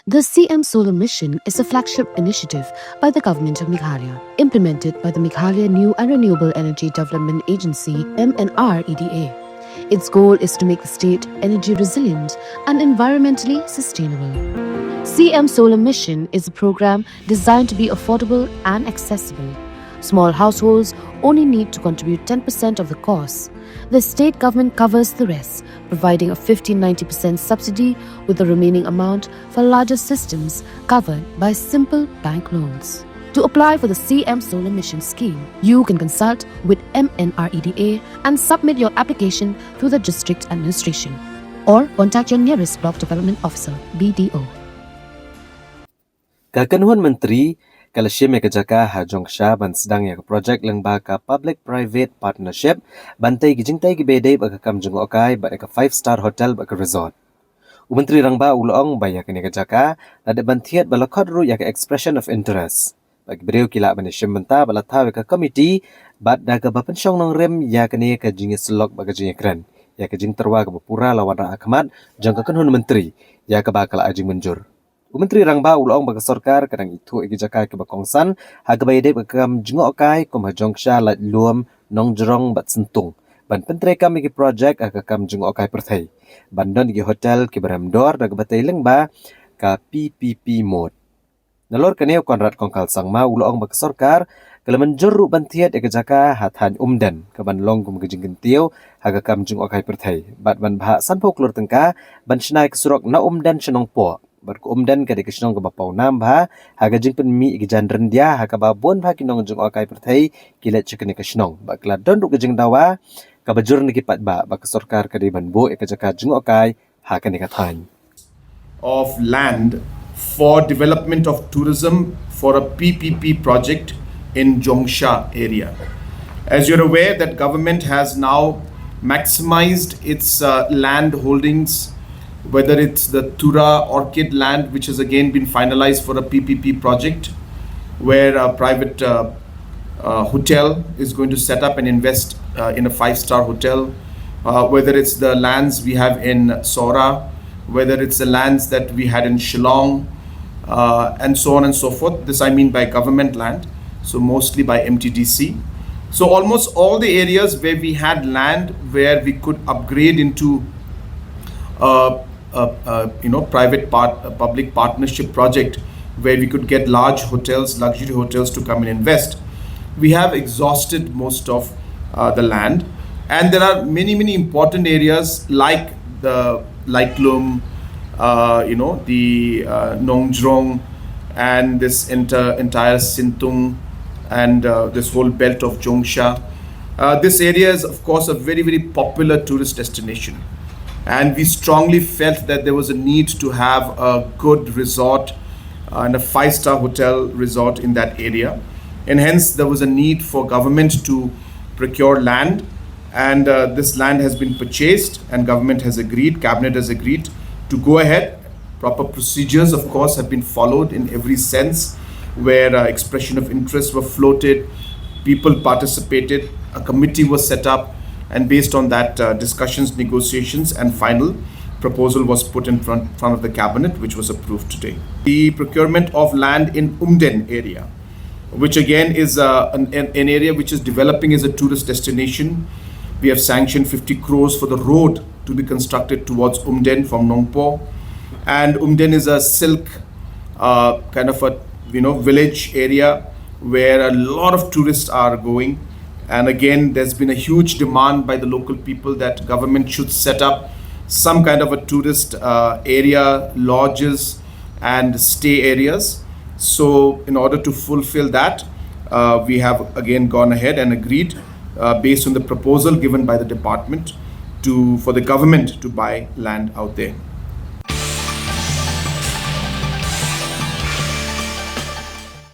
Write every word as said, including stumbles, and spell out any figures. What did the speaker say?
The C M Solar Mission is a flagship initiative by the Government of Meghalaya, implemented by the Meghalaya New and Renewable Energy Development Agency, M N R E D A. Its goal is to make the state energy resilient and environmentally sustainable. C M Solar Mission is a program designed to be affordable and accessible. Small households only need to contribute ten percent of the costs. The state government covers the rest, providing a fifty ninety percent subsidy, with the remaining amount for larger systems covered by simple bank loans. To apply for the C M Solar Mission scheme, you can consult with M N R E D A and submit your application through the district administration, or contact your nearest block development officer, B D O. Ka kynhun myntri ka la shim ïa ka jaka ha Jongksha ban sdang ïa ka projek lyngba ka public private partnership, ban tei ki jingtei kiba ïadei bad ka kam jngohkai bad ïa ka five star hotel bad ka resort. U Myntri Rangbah u la ong ba ïa kane ka jaka la dep ban thied bad la khot ruh ïa ka expression of interest. Bad ki briew ki lah ban ïashim bynta bad la thaw ïa ka komiti bad da kaba pynshong nongrim ïa kane ka jingïasyllok bad ka jingïakren ïa ka jingtyrwa kaba pura la wanrah ha khmat jong ka kynhun myntri, ïa kaba ka la ai jingmynjur. U Myntri Rangbah u la ong ba ka sorkar ka dang ithuh ïa ki jaka kiba kongsan ha kaba ïadei bad ka kam jngohkai kum ha Jongksha, Laitlum, Nongjrong bad Syntung, ban pyntreikam ïa ki projek ha ka kam jngohkai pyrthei, ban don ïa ki hotel kiba rem dor da kaba tei lyngba ka P P P mode. Nalor kane, u Conrad Kongkal Sangma u la ong ba ka sorkar ka la mynjur ruh ban thied ïa ka jaka ha thaiñ Umden, kaban long kum ka jingkyntiew ha ka kam jngohkai pyrthei, bad ban bhah sanphew klur tyngka ban shna ïa ka surok na Umden sha Nongpoh. Bad ka Umden ka dei ka shnong kaba pawnam bha ha ka jingpynmih ïa ki jaiñ ryndia, ha kaba bun bha ki nongjngohkai pyrthei ki leit sha kane ka shnong, bad ka la don ruh ka jingdawa kaba jur na ki paidbah ba ka sorkar ka dei ban buh ïa ka jaka jngohkai ha kane ka thaiñ. Of land for development of tourism for a P P P project in Jongksha area. As you're aware that government has now maximized its uh, land holdings, whether it's the Tura Orchid land, which has again been finalized for a P P P project, where a private uh, uh, hotel is going to set up and invest uh, in a five-star hotel, uh, whether it's the lands we have in Sohra, whether it's the lands that we had in Shillong, uh, and so on and so forth. This I mean by government land, so mostly by M T D C. So almost all the areas where we had land where we could upgrade into uh, uh, uh, you know, private part, uh, public partnership project where we could get large hotels, luxury hotels to come and invest. We have exhausted most of uh, the land, and there are many, many important areas like the Laitlum, uh, you know, the uh, Nongjrong, and this enter, entire Syntung, and uh, this whole belt of Jongksha. Uh, this area is, of course, a very, very popular tourist destination. And we strongly felt that there was a need to have a good resort uh, and a five star hotel resort in that area. And hence, there was a need for government to procure land. And uh, this land has been purchased, and government has agreed, cabinet has agreed to go ahead. Proper procedures, of course, have been followed in every sense, where uh, expression of interests were floated, people participated, a committee was set up, and based on that, uh, discussions, negotiations, and final proposal was put in front, front of the cabinet, which was approved today. The procurement of land in Umden area, which again is uh, an, an area which is developing as a tourist destination. We have sanctioned fifty crores for the road to be constructed towards Umden from Nongpoh. And Umden is a silk uh, kind of a, you know, village area where a lot of tourists are going. And again, there's been a huge demand by the local people that government should set up some kind of a tourist uh, area, lodges, and stay areas. So, in order to fulfill that, uh, we have again gone ahead and agreed, uh, based on the proposal given by the department, to for the government to buy land out there.